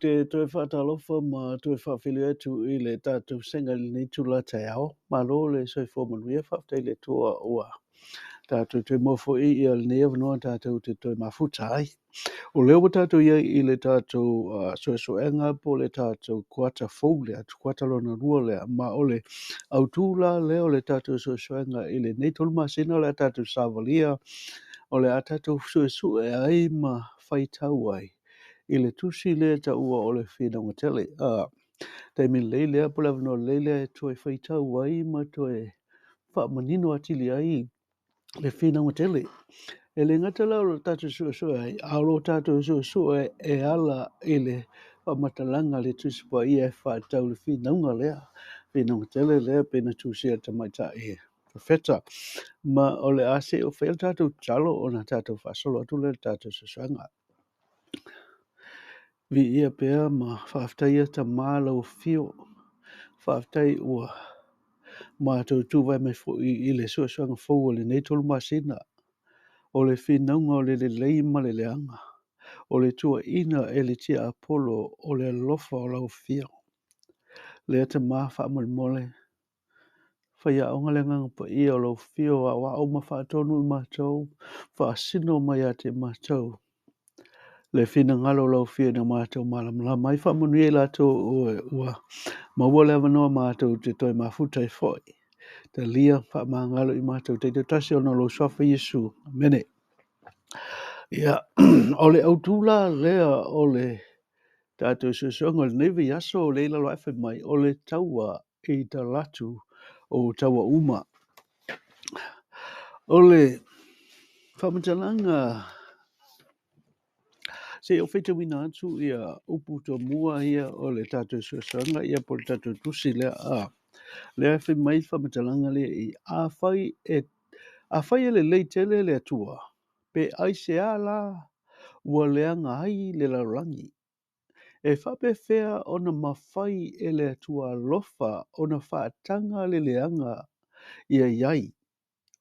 Te toe faatalofa ma toe faafeiloai atu i le tatou vasega i lenei itula taeao. Malo le soifua manuia, faafetai i le Atua ua tatou toe maua foi ia lenei avanoa tatou te toe mafuta ai. O lea ua tatou i ai i le tatou suesuega po o le tatou kuata fou lea, kuata lona lua lea, ma o le autu la lea o le tatou suesuega i lenei 3 masina o le a tatou savalia, o le a tatou suesue ai ma faitau ai i le tusi lea e taua o le Finauga Tele. Taimi lelei lea po o le avanoa lelei lea e toe faitau ai ma toe faamanino atili ai le Finauga Tele. E le gata la o lo tatou suesue ai, a o lo tatou suesue e ala i le faamatalaga a le Tusi Paia e faatatau i le finauga lea, Finauga Tele lea pei ona tusia e le tamaitai profeta. Ma o le a se'e faia le tatou tatalo ona tatou faasolo atu lea i le tatou suesuega. Viia pea ma faafetaia Tama lau afio. Faafetai ua matou tuvae mai foi i le suesuega fou o lenei 3 masina. O le finauga o le lelei ma le leaga. O le tuuaina e le tiapolo o le alofa o lau afio. Lea Tama faamolemole, faiaoga le agaga paia o lau afio, aoao ma faatonu i matou, faasino mai ia te matou le finagalo o lau afio ina matou malamalama ai. Faamanuia i latou ua maua le avanoa matou te toe mafuta ai foi. Talia faamagalo i matou taitoatasi ona o lou suafa Iesu. Amene. Ia, o le autu la lea o le tatou suesuega o lenei vaiaso o lea i lalo ae fai mai, o le taua i talatu o taua uma. O le faamatalaga se i ou faitauina atu ia upu tomua ia o le tatou suesuega ia po o le tatou tusi lea. Lea e fai mai le faamatalaga lea i, afai e lelei tele le Atua, pe aisea la ua leaga ai le lalolagi? E faapefea ona mafai e le Atua alofa ona faataga le leaga ia i ai?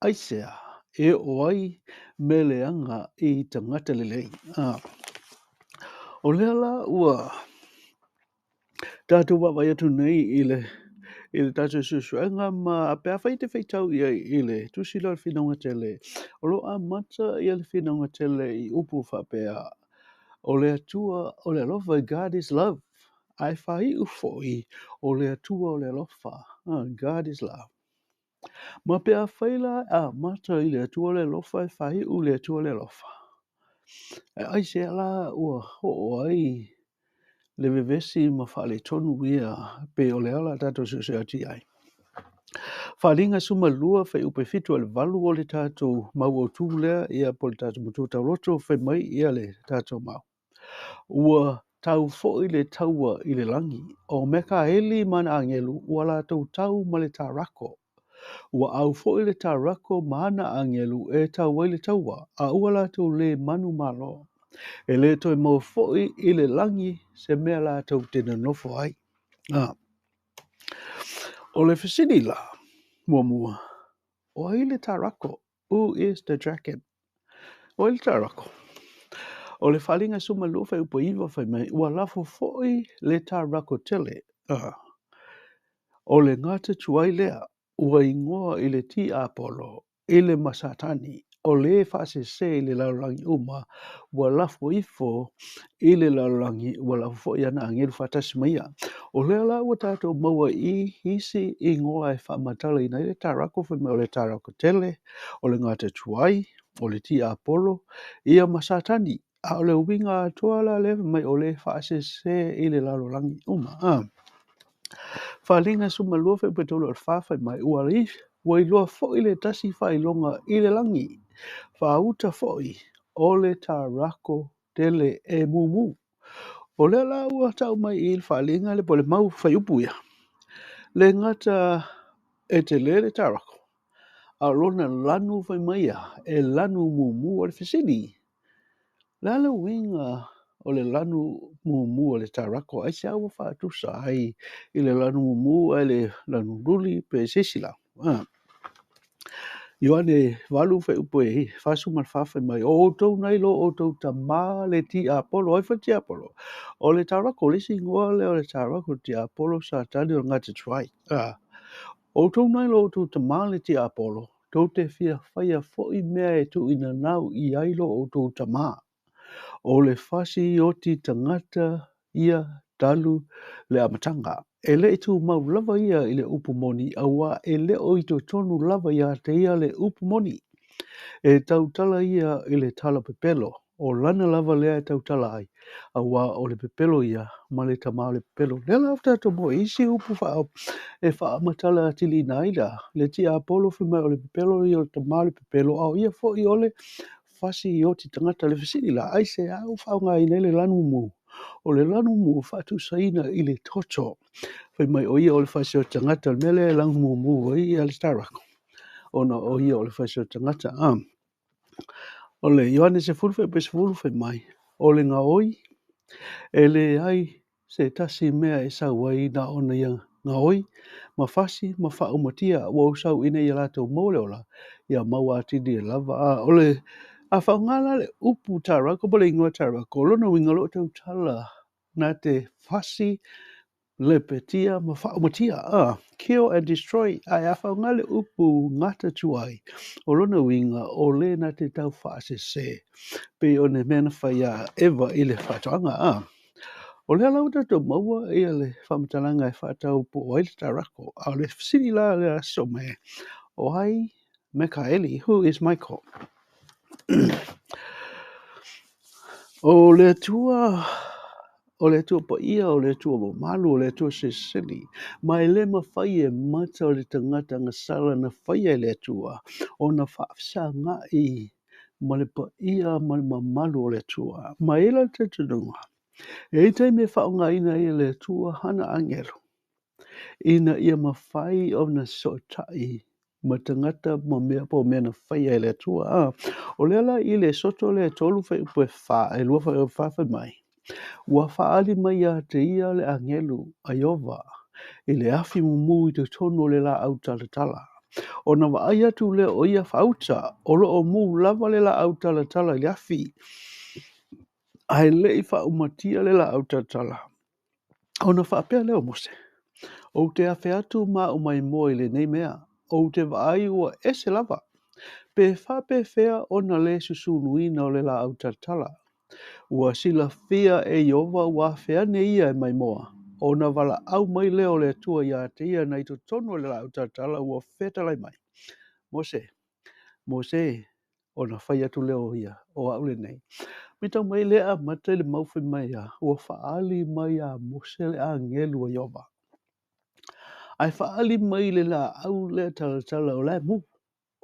Aisea e oo ai mea leaga i tagata lelei? O lea la ua tatou vaavaai atu nei i le tatou suesuega ma pe afai te faitau i ai i le tusi lea o le Finauga Tele, o lo o amata ia le Finauga Tele i upu faapea, o le Atua o le alofa, God is love. Ae faaiu foi o le Atua o le alofa, God is love. Ma pe afai la amata i le Atua o le alofa, e faaiu le Atua o le alofa. E aisea la ua oo ai le vevesi ma faaletonu ia pe o le ala tatou suesue atu i ai. Faaaliga 12 fuaiupu 7 i le 8 o le tatou mau autu lea ia po o le tatou matua tauloto fai mai ia le tatou mau. Ua tau foi le taua i le lagi, o Mekaeli ma ana agelu ua latou tau ma le tarako. Ua au foi le tarako ma ana agelu e tau ai le taua, a ua latou le manu malo. E le toe maua foi i le lagi se mea latou te nonofo ai. O le fesili la, muamua, o ai le tarako? Who is the dragon? O ai le tarako? O le faaaliga 12 fuaiupu 9 fai mai, ua lafo foi le tarako tele. O le gata tuai lea, ua ingoa i le tiapolo, i le masatani, o le faasese i le lalolagi uma, ua lafo ifo i le lalolagi, ua lafo foi ana agelu faatasi mai ia. O lea la ua tatou maua i isi ingoa e faamatalaina ai le tarako, fai mai o le tarako tele, o le gata tuai, o le tiapolo, ia ma satani. A o le uiga atoa la lea fai mai o le faasese i le lalolagi uma. Faaaliga 12 fuaiupu 3 i le 4 fai mai, ua iloa foi le tasi faailoga i le lagi, faauta foi o le tarako tele e mumu. O lea la ua tau mai i le faaaliga le po o le mau fuaiupu ia. Le gata e tele le tarako, a o lona lanu fai mai ia, e lanu mumu o le fesili. Le a le uiga o le lanu mumu o le tarako, aisea ua faatusa ai i le lanu mumu ai le lanu luli pe se isi la. Ioane 8 fuaiupu 44 fai mai, O outou nai lo outou tamā le tiapolo. O ai foi le tiapolo? O le Tarako, le isi igoa lea o le Tarako, le tiapolo, Satani o le gatatuai. O outou nai lo outou tamā le tiapolo, tou te fia faia foi mea e tuuinanau i ai lo outou tamā. O le fasioti tagata ia talu le amataga. E le i tumau lava ia i le upu moni, auā e le o i totonu lava ia te ia le upu moni. E tautala ia i le tala pepelo, o lana lava lea e tautala ai, auā o le pepelo ia ma le tamā o le pepelo. Lea la ua tatou maua i isi upu faa, e faamatala atiliina ai la, le tiapolo fai mai o le pepelo ia o le tamā o le pepelo, a o ia foi o le fasioti tagata. Le fesili la, aisea ua faaaogaina ai le lanu mumu? O le lanu mumu e faatusaina i le toto. Fai mai o ia o le fasioti tagata, o le mea lea e lanu mumu ai ia le Tarako, ona o ia o le fasioti tagata. O le Ioane 10:10 fai mai, o le gaoi e leai se tasi mea e sau ai na ona ia gaoi ma fasi ma faaumatia, ua ou sau ina ia latou maua le ola, ia maua atili e lava. O le a faaaoga la le upu Tarako po o le igoa Tarako, o lona uiga o lo o tautala na te fasi lepetia ma faaumatia, kill and destroy. Ae a faaaoga le upu gatatuai, o lona uiga o le na te tau faasese, pei o le mea na fai iā Eva i le faatoaga. O lea la ua tatou maua ia le faamatalaga e faatatau po o ai le Tarako. A o le fesili la le aso me, o ai Mikaeli? Who is Michael? O le Atua, o le Atua paia, o le Atua mamalu, o le Atua silisili, ma e le mafai e mata o le tagata agasala na faia e le Atua ona faafesaga'i ma le paia ma le mamalu o le Atua. Ma e i ai la le talitonuga, e i ai taimi e faaaogaina ai e le Atua hana agelu, ina ia mafai ona fesootai ma tagata ma mea po o mea na faia e le Atua. O lea la i le Esoto lea e 3 fuaiupu e 4, e 2 fuaiupu e 4 fai mai, ua faaali mai ia te ia le agelu a Ieova i le afi mumu i totonu o le laau talatala. Ona vaai atu lea o ia faauta, o lo o mu lava le laau talatala i le afi, ae le i faaumatia le laau talatala. Ona faapea lea o Mose, Ou te afe atu ma au maimoa i lenei mea, ou te vaai ua ese lava, pe faapefea ona le susunuina o le laau talatala. Ua silafia e Ieova ua afe ane ia e maimoa, ona valaau mai lea o le Atua ia te ia nai totonu o le laau talatala ua fetalai mai, Mose, Mose, ona fai atu lea o ia, o au lenei. Matau mai lea e amata i le mau fai mai a, ua faaali mai iā Mose le agelu a Ieova. Ae faaali mai i le laau lea talatala o la e mu.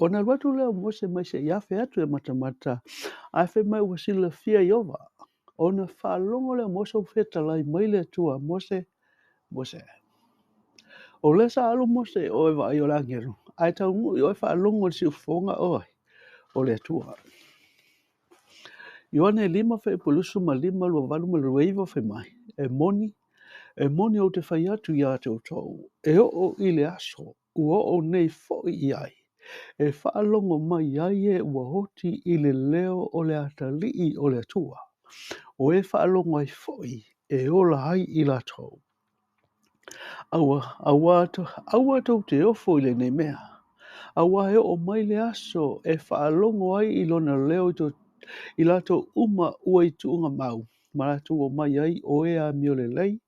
Ona alu atu lea o Mose mai se i afe atu e matamata, ae fai mai ua silafia e Ieova. Ona faalogo lea o Mose ua fetalai mai le Atua, Mose, Mose. O lea sa alu Mose i o e vaai o le agelu, ae taunuu i o e faalogo i le siufofoga o ai? O le Atua. Ioane 5:25, 28 ma le 29 fai mai, E moni, e moni ou te fai atu iā te outou, e oo i le aso ua oo nei foi i ai, e faalogo mai ai e ua oti i le leo o le atalii o le Atua, o e faalogo ai foi e ola ai i latou. Aua, aua, aua tou te ofo i lenei mea, auā e oo mai le aso e faalogo ai i lona leo i, to, i latou uma ua i tuugamau, ma latou omai ai o e amiolelei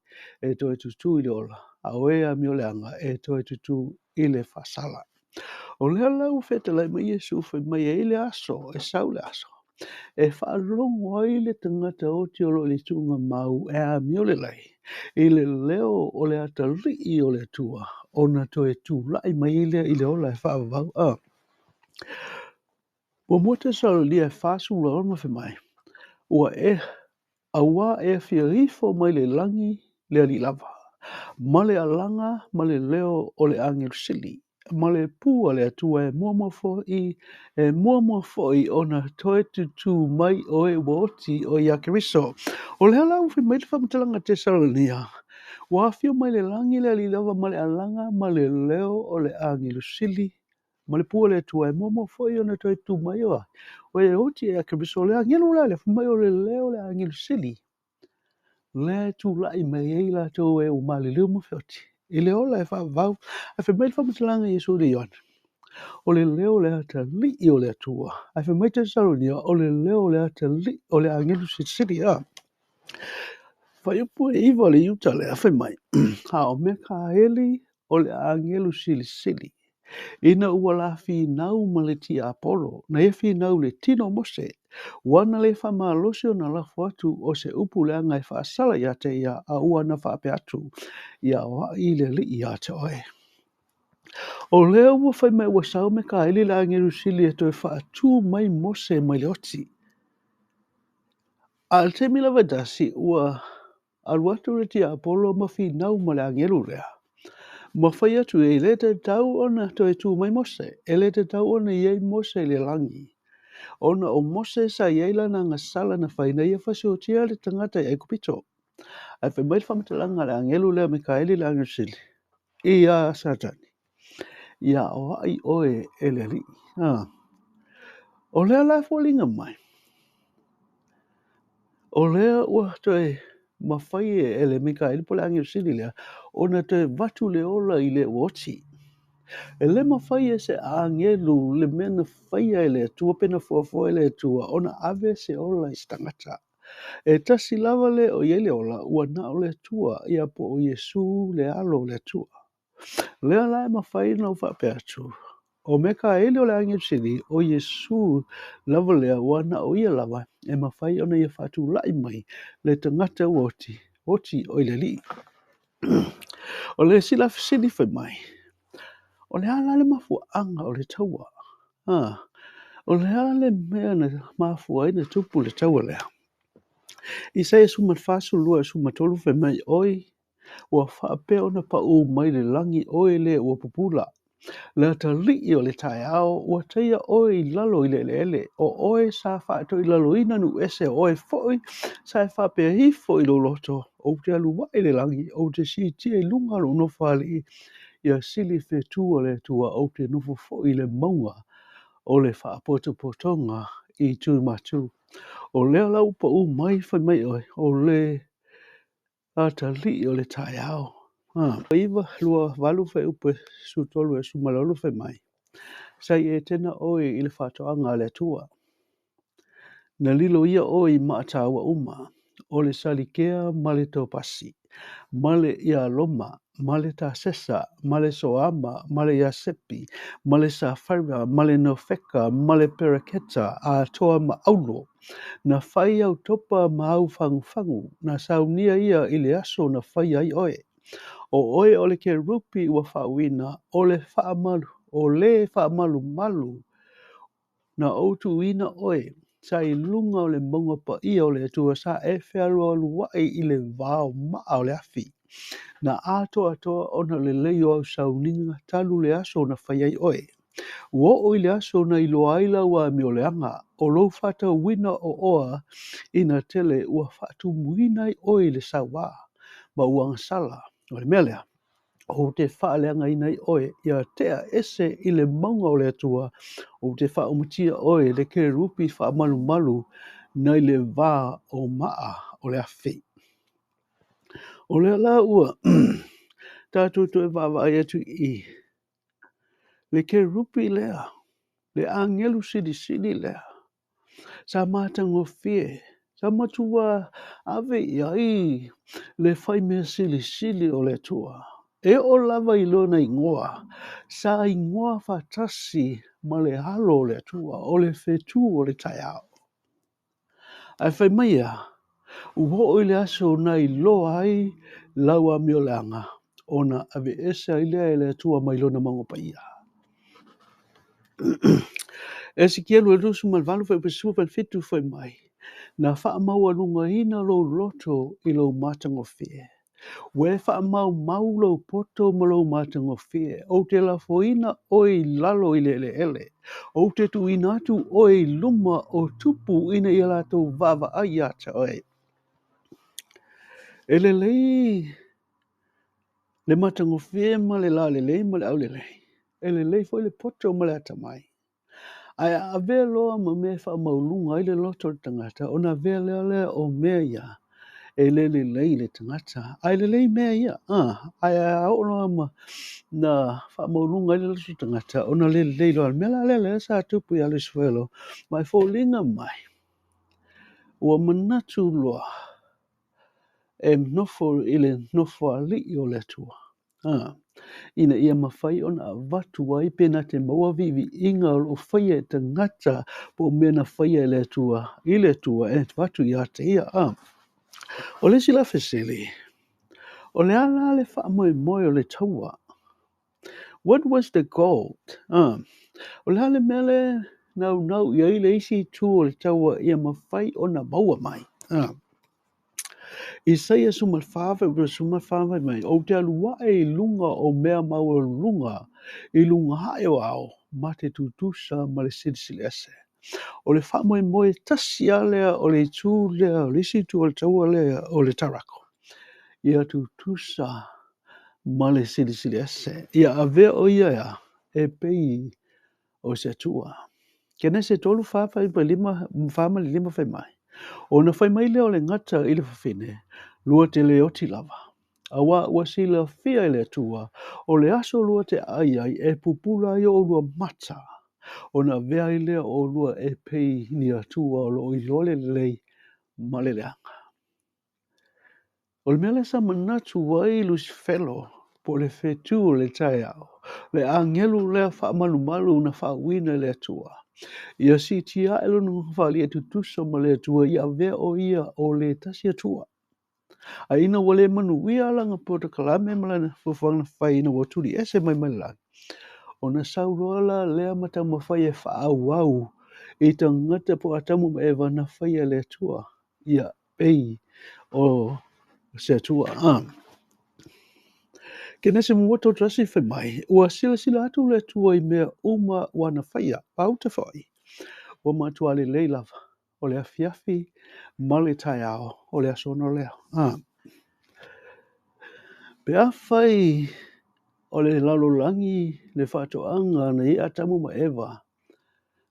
e toe tutū i le ola, a o e amioleaga e toe tutū i le faasala. O lea la ua fetalai mai Iesu fai mai e i ai le aso, e sau le aso, e faalogo ai le tagata oti o lo o i le tuugamau e amiolelei i le leo o le atalii o le Atua, ona toe tulai mai ai lea i le ola e faavavau. Muamua Tesalonia e 4:16 fai mai, ua e auā e afio ifo mai le lagi le Alii lava, ma le alaga ma le leo o le agelu sili, ma le pū a le Atua e muamua foi, e muamua foi ona toe tutū mai o e ua oti o ia Keriso. O lea la ua fai mai le faamatalaga Tesalonia, ua afio mai le lagi le Alii lava ma le alaga ma le leo o le agelu sili, ma le pua o le Atua e muamua foi ona toe tu mai o e oti ia Keriso. O le agelu la lea, fai mai o le leo o le agelu sili lea e tulai mai ai latou e ua maliliu ma feoti i le ola e faavavau. Ae fai mai le faamatalaga a Iesu i le Ioane, o le leo o le atalii o le Atua. Ae fai mai Tesalonia, o le leo o le atalii o le agelu silisili. Fuaiupu e 9 o le Iuta lea, fai mai, a o Mekaeli o le agelu silisili, ina ua la finau ma le tiapolo, na ia finau i le tino o Mose, ua na le faamalosi ona lafo atu o se upu leaga e faasala ia te ia, a ua na faapea atu, ia aoai le Alii ia te oe. O lea ua fai mai ua sau Mekaeli le agelu sili e toe faatū mai Mose mai le oti. A o le taimi lava e tasi, ua alu atu le tiapolo ma finau ma le agelu lea, ma fai atu e le tatau ona toe tū mai Mose, e le tatau ona i ai Mose i le lagi, ona o Mose sa i ai lana agasala na fai na ia fasiotia le tagata i Aikupito. Ae fai mai le faamatalaga a le agelu lea Mikaeli le agelu sili, ia Satani, ia aoai oe e le Alii. O lea la e foliga mai, o lea ua toe mafai e le Mikaeli po o le agelu sili lea ona toe avatu le ola i le ua oti. E le mafai e se agelu le mea na faia e le Atua pe na fuafua e le Atua ona ave se ola i se tagata. E tasi lava le o i ai le ola, ua na o le Atua, ia po o Iesu le alo o le Atua. Lea la e mafai ona ou faapea atu, o Mekaeli o le agelu sili, o Iesu lava lea, ua na o ia lava e mafai ona ia faatulai mai le tagata ua oti, oti o i le Alii. O le isi la fesili fai mai, o le a la le mafuaaga o le taua? O le a le mea na mafua ai na tupu le taua lea? Isaia 42 13 fai mai, oi, ua faapea ona paū mai le lagi oe le ua pupula. Le atalii o le taeao, ua taia oe i lalo i le eleele. O oe sa faatoilaloina nuuese, o oe foi sa e faapea ifo i lou loto. Ou te alu ae i le lagi, ou te siitia i luga o lou nofoalii, ia sili fetu o le Atua, ou te nofo foi i le mauga o le faapotopotoga i Tumatu. O lea la ua paū mai fai mai oe, o le atalii o le taeao. 9, 2, 8 fuaiupu e 13 e 16 fai mai, sa i Etena oe i le faatoaga a le Atua. Na lilo ia oe i maataua uma, o le salikea ma le topasi, ma le ialoma, ma le tasesa, ma le soama, ma le iasepi, ma le safaira, ma le nofeka, ma le peraketa, atoa ma auro. Na fai au topa ma au fagufagu, na saunia ia i le aso na fai ai oe. O oe o le kerupi ua faauuina, o le faamalu, o le faamalumalu, na ou tuuina oe, sa i luga o le mauga paia o le Atua, sa e fealualuai i le vao maa o le afi. Na atoatoa ona lelei o au sauniga talu le aso na fai ai oe. Ua oo i le aso na iloa ai lau amioleaga, o lou faatauina o oa ina tele ua faatumuina ai oe i le sauā, ma ua agasala. O le mea lea, ou te faaleagaina ai oe, ia tea ese i le mauga o le Atua, ou te faaumatia oe le kerupi faamalumalu nai le vā o maa o le afi. O lea la ua tatou toe vaavaai atu i le kerupi lea, le agelu silisili lea, sa matagofie, sa matua ave i ai le faimea silisili o le Atua. E oo lava i lona ingoa, sa ingoa faatasi ma le alo o le Atua, o le fetu o le taeao. Ae fai mai ia, ua oo i le aso na iloa ai lau amioleaga, ona aveese ai lea e le Atua mai lona mauga paia. Esekielu e 28 fuaiupu 17 fai mai, na faamaualugaina lou loto i lou matagofie. Ua e faamaumau lou poto ma lou matagofie. Ou te lafoina oe i lalo i le eleele. Ou te tuuina atu oe i luma o tupu ina ia latou vaavaai ia te oe. E lelei le matagofie ma le lalelei ma le aulelei. E lelei foi le poto ma le atamai. Ae a avea loa ma mea e faamaualuga ai le loto o le tagata, ona avea lea lea o mea ia e le lelei i le tagata. Ae lelei mea ia, ae a oo loa ma na faamaualuga ai le loto o le tagata, ona le lelei loa. O le mea la lea lea sa tupu ia Lusifelo, ma e foliga mai, ua manatu loa e nofo i le nofoalii o le Atua, ina ia mafai ona avatu ai pe na te maua viiviiga o lo o faia e tagata po o mea na faia e le Atua i le Atua e avatu ia te ia. O le isi la fesili, o le a la le faamoemoe o le taua? What was the goal? O le a le mea le naunau i ai le isi itu o le taua ia mafai ona maua mai? Isaia 14 fuaiupu 14 fai mai, Ou te alu ae i luga o mea maualuluga, i luga ae o ao, ma te tutusa ma le Silisili Ese. O le faamoemoe tasi lava lea o le itu lea, o le isi itu o le taua lea o le Tarako, ia tutusa ma le Silisili Ese. Ia avea o ia ea e pei o se Atua. Kenese 3, 4, 5, 4 ma le 5 fai mai. Ona fai mai lea o le gata i le fafine, lua te le oti lava. Auā ua silafia e le Atua, o le aso lua te ai ai e pupula ai o oulua mata, ona avea ai lea o oulua e pei ni Atua o lo o iloa le lelei ma le leaga. O le mea lea sa manatu ai Lusifelo, po o le fetu o le taeao, le agelu lea faamalumalu na faauuina e le Atua, ia siitia ae lona nofoalii e tutusa ma le Atua, ia avea o ia o le tasi Atua. Ae ina ua le manuia lana polokalame ma lana fuafuaga na fai ina ua tuli ese mai mai le lagi, ona sau loa la lea ma taumafai e faaauau i tagata po o Atamu ma Eva na faia e le Atua, ia pei o se Atua. Kenese muamua 31 fai mai, ua silasila atu le Atua i mea uma ua na faia, pauta foi, ua matua lelei lava, o le afiafi ma le taeao, o le aso ono lea. Pe afai o le lalolagi le faatoaga na i ai Atamu ma Eva,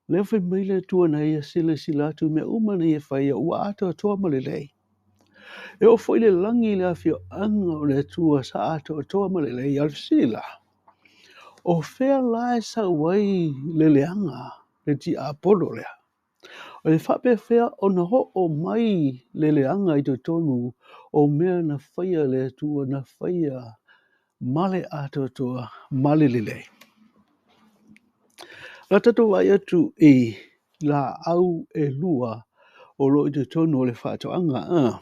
lea fai mai le Atua na ia silasila atu i mea uma na ia faia, ua atoatoa ma lelei. E oo foi le lagi i le afioaga o le Atua sa atoatoa ma lelei. A o le fesili la, o fea la e sau ai le leaga, le tiapolo lea? O le faapefea ona oo mai le leaga i totonu o mea na faia le Atua, na faia ma le atoatoa, ma le lelei. O le a tatou vaai atu i laau e lua o lo o i totonu o le faatoaga.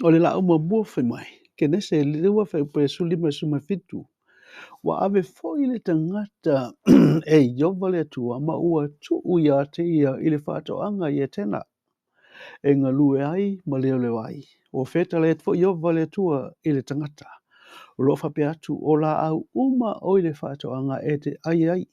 O le laau muamua fai mai, Kenese 2 fuaiupu 15 17, ua ave foi le tagata e Ieova le Atua ma ua tuu ia te ia i le faatoaga i Etena, e galue ai ma leoleo ai. Ua fetalai atu foi Ieova le Atua i le tagata. O lo o faapea atu, o laau uma o i le faatoaga e te ai ai.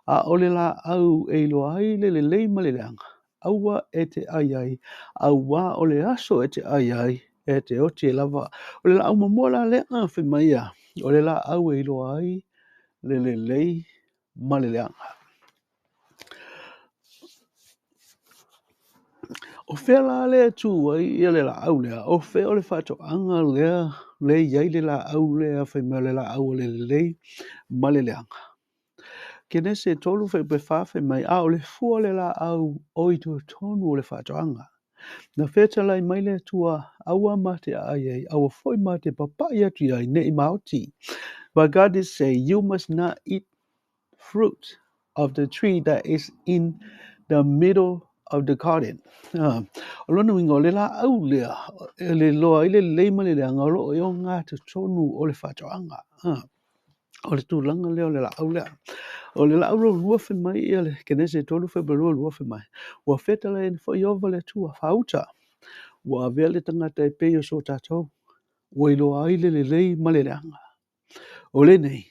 A o le laau e iloa ai le lelei ma le leaga, aua e te ai ai, auā o le aso e te ai ai, e te oti ai lava. O le laau muamua la lea fai mai ia, o le laau e iloa ai le lelei ma le leaga. O fea la lea e tu ai ia le laau lea, o fea o le faatoaga lea le i ai le laau lea fai mai o le laau o le lelei ma le leaga. Kenese 3 fuaiupu 4 fai mai, a o le fua o le laau o i totonu o le faatoaga. Na fetalai mai le Atua, aua ma te ai ai, aua foi ma te papai atu i ai, nei maoti. But God did say, you must not eat fruit of the tree that is in the middle of the garden. O lona uiga, o le laau lea, e le iloa ai le lelei ma le leaga, o lo o i o gatotonu o le faatoaga. O le tulaga lea o le laau lea. O le laau lona lua fai mai ia le Kenese 3 fuaiupu 22 fai mai, ua fetalai ane foi Ieova le Atua, faauta, ua avea le tagata e pei o so tatou, ua iloa ai le lelei ma le leaga. O lenei,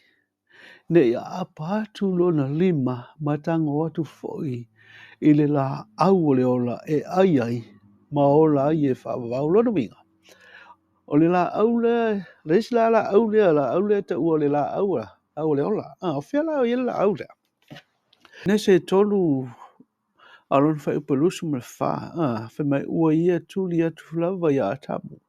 nei aapa atu lona lima ma tago atu foi i le laau o le ola e ai ai ma ola ai e faavavau. Lona uiga, o le laau lea, le isi la laau lea, laau lea taua o le laau a laau o le ola. O fea la o i ai le laau lea? Kenese 3 a lona fuaiupu 24, fai mai, ua ia tuli atu lava ia Atamu,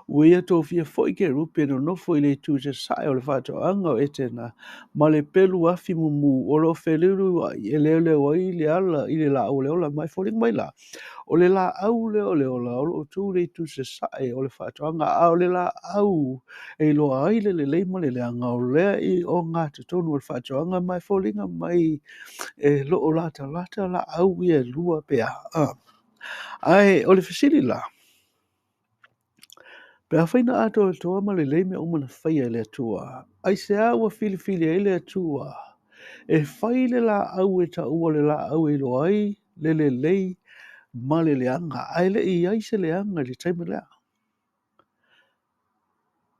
ua ia tofia foi kerupi e nonofo i le itu sasae o le faatoaga o Etena, ma le pelu afi mumu o lo o feliuliuai e leoleo ai le ala i le laau o le ola. Ma e foliga mai la, o le laau lea o le ola o lo o tu i le itu sasae o le faatoaga, a o le laau e iloa ai le lelei ma le leaga o lea i ogatotonu o le faatoaga, ma e foliga mai e loo latalata laau ia e lua pe a. Ae o le fesili la, pe afai na atoatoa ma lelei mea uma na faia e le Atua, aisea ua filifili ai le Atua e fai le laau e taua le laau e iloa ai le lelei ma le leaga, ae le i ai se leaga i le taimi lea?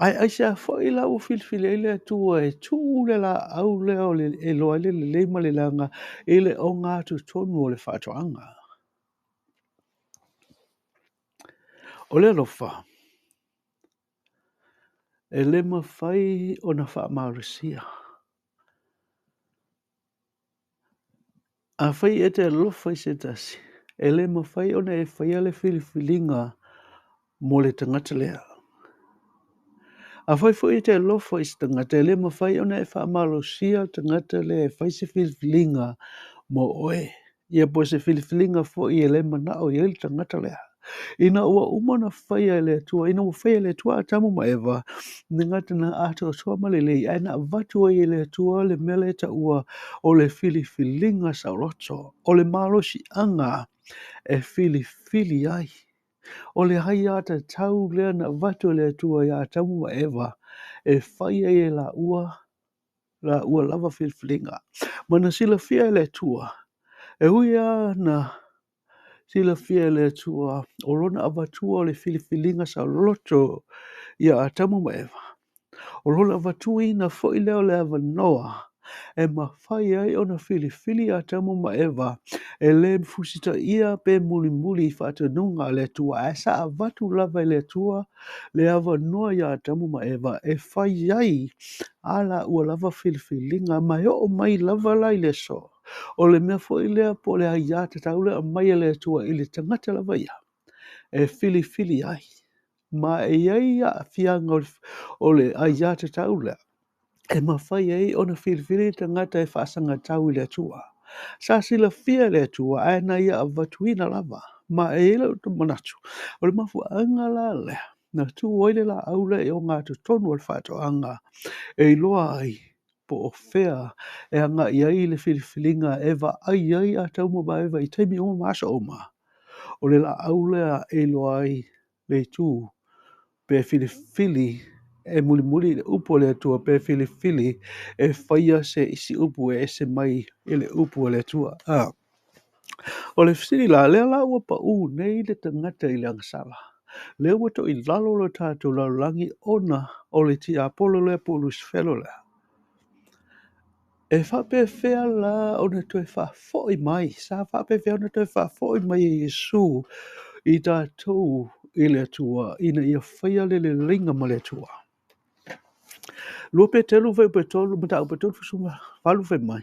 Ae aisea foi la ua filifili ai le Atua e tuu le laau lea o le e iloa ai le lelei ma le leaga i le ogatotonu o le faatoaga? O le alofa e le mafai ona faamalosia. Afai e te alofa i se tasi, e le mafai ona e faia le filifiliga mo le tagata lea. Afai foi e te alofa i se tagata, e le mafai ona e faamalosia le tagata lea e fai se filifiliga mo oe. Ia po o se filifiliga foi e le manao i ai le tagata lea. Ina ua uma na faia e le Atua, ina ua faia e le Atua Atamu ma Eva, le gata na atoatoa ma lelei, ae na avatu ai e le Atua le mea lea e taua o le filifiliga saoloto, o le malosiaga e filifili ai. O le aiatatau lea na avatu e le Atua ia Atamu ma Eva, e fai ai e laua, laua lava filifiliga. Ma na silafia e le Atua, e ui lava na silafia e le Atua o lona avatua o le filifiliga saoloto ia Atamu ma Eva, o lona avatuina foi lea o le avanoa e mafai ai ona filifili Atamu ma Eva e le fusitaia pe mulimuli i faatonuga a le Atua, ae sa avatu lava e le Atua le avanoa ia Atamu ma Eva e fai ai a laua lava filifiliga, ma e oo mai lava la i le aso. O le mea foi lea po o le aiatatau lea aumai e le Atua i le tagata lava ia e filifili ai. Ma e i ai aafiaga o le aiatatau lea e mafai ai ona filifili le tagata e faasagatau i le Atua. Sa silafia e le Atua, ae na ia avatuina lava. Ma e i ai lau manatu, o le mafuaaga la lea na tuu ai le laau lea i ogatotonu o le faatoaga e iloa ai po o fea e agai ai le filifiliga e vaai ai Atamu ma Eva i taimi uma ma aso uma. O le laau lea e iloa ai le itu pe filifili e mulimuli i le upu o le Atua, pe filifili e faia se isi upu e ese mai i le upu o le Atua. O le fesili la, lea la ua pau nei le tagata i le agasala. Lea ua toi lalo lo tatou lalolagi ona o le tiapolo lea po o Lusifelo lea. E faapefea la ona toe faafoi mai, sa faapefea ona toe faafoi mai e Iesu i tatou i le Atua, ina ia faia le leleiga ma le Atua. 2 Peteru fuaiupu 3, mataupu 38 fai mai,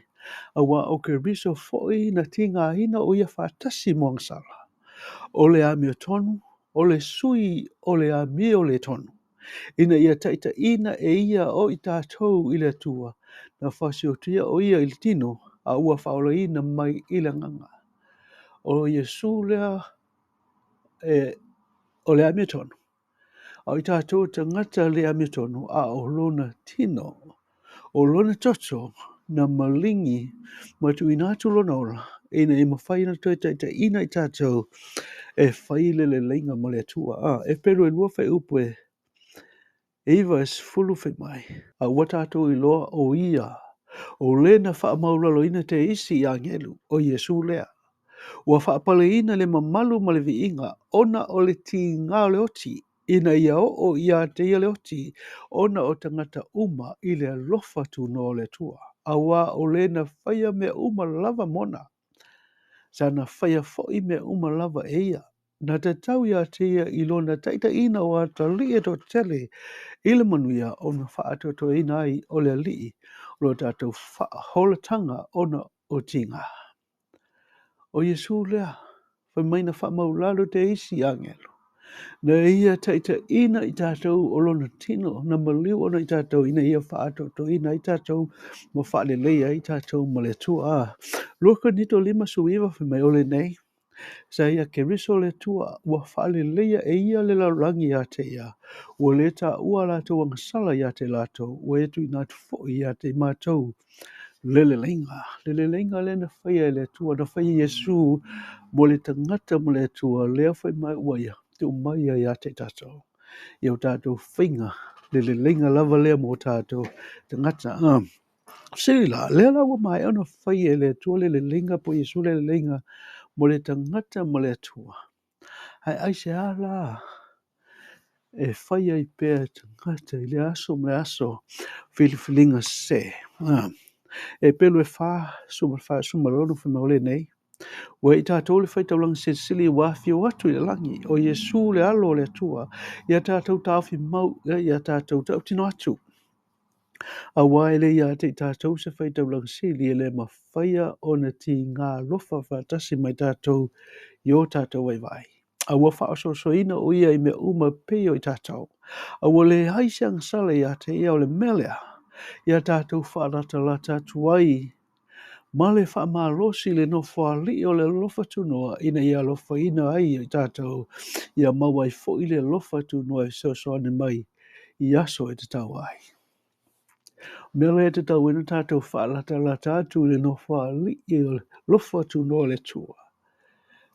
aua o Keriso foi na tigaina o ia faatasi mo agasala. O le amiotonu, o le sui o le amio le tonu, ina ia taitaiina e ia o i tatou i le Atua, na fasiotia o ia i le tino, a ua faolaina mai i le agaga. O Iesu lea o le amiotonu, a o i tatou tagata le amiotonu, a o lona tino, o lona toto, na malingi ma tuuina atu lona ola, ina ia mafai ona toe taitaiina i tatou e fai le leleiga ma le Atua. Eperu e 2 fuaiupu e 90 fai mai, a ua tatou iloa o ia, o le na faamaulaloina te isi i agelu, o Iesu lea. Ua faapaleina le mamalu ma le viiga, ona o le tiga o le oti, ina ia oo ia te ia le oti, ona o tagata uma i le alofa tunoa o le Atua. Aua o le na faia mea uma lava mona, sa na faia foi mea uma lava e ia. Na tatau ia te ia i lona taitaiina o atalii e toatele i le manuia ona faatoatoaina ai o le alii O lo tatou faaholataga ona o tiga. O Iesu lea, fai mai na faamaulalo te isi agelu, na ia taitaiina i tatou o lona tino, na maliu ona i tatou ina ia faaatoatoina ai tatou ma faaleleia ai tatou ma le Atua. 2 Korinito 5:19 fai mai o lenei, sa ia Keriso le Atua, ua faaleleia e ia le lalolagi ia te ia, ua le taua latou agasala ia te latou, ua ia tuuina atu foi ia te i matou le leleiga. Le leleiga lea na faia e le Atua, na faia e Iesu mo le tagata ma le Atua, lea fai mai ua ia tuu mai ia ia te tatou. Ia o tatou faiga, le leleiga lava lea mo tatou tagata. Sili la, lea la ua maea ona faia e le Atua le leleiga po o Iesu le leleiga mo le tagata ma le Atua. Ae aisea la e fai ai pea e tagata i le aso ma le aso filifiliga sese. Eperu e 4, 14, 16 fai mai o lenei. Ua i tatou le faitaulaga silisili ua afio atu i le lagi, o Iesu le alo o le Atua, ia tatou taofi mau, ia tatou tautino atu. Aua e le ia te i tatou se faitaulaga sili e le mafaia ona tiga alofa faatasi mai tatou i o tatou vaivai. A ua faaosoosoina o ia i mea uma pei o i tatou. A ua leai se agasala ia te ia o le mea lea, ia tatou faalatalata atu ai ma le faamalosi le nofoalii o le alofa tunoa ina ia alofaina ai i tatou, ia maua ai foi le alofa tunoa e fesoasoani mai i aso e tatau ai. Mea lea e tatau ai ona tatou faalatalata atu i le nofoalii o le alofa tunoa o le Atua.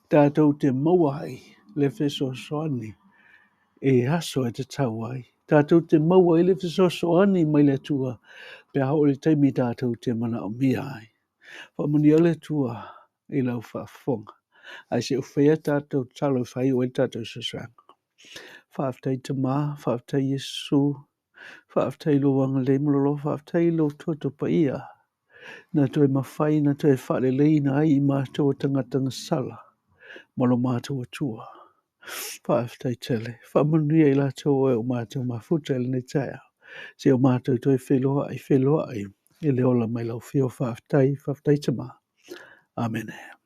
Tatou te maua ai le fesoasoani e aso e tatau ai. Tatou te maua ai le fesoasoani mai le Atua pe a oo i le taimi tatou te manaomia ai. Faamanuia le Atua i lau faafofoga. Ae se i ou faia tatou tatalo e faaiu ai le tatou suesuega. Faafetai Tama, faafetai Iesu, faafetai lou agalelei ma lou alofa, faafetai lou toto paia na toe mafai na toe faaleleina ai i matou o tagata gasala ma lo matou Atua. Faafetai tele. Faamanuia i latou e o matou mafuta i lenei taeao. Se o matou toe feloai, feloai i le ola mai lau afio. Faafetai, faafetai Tama. Amene.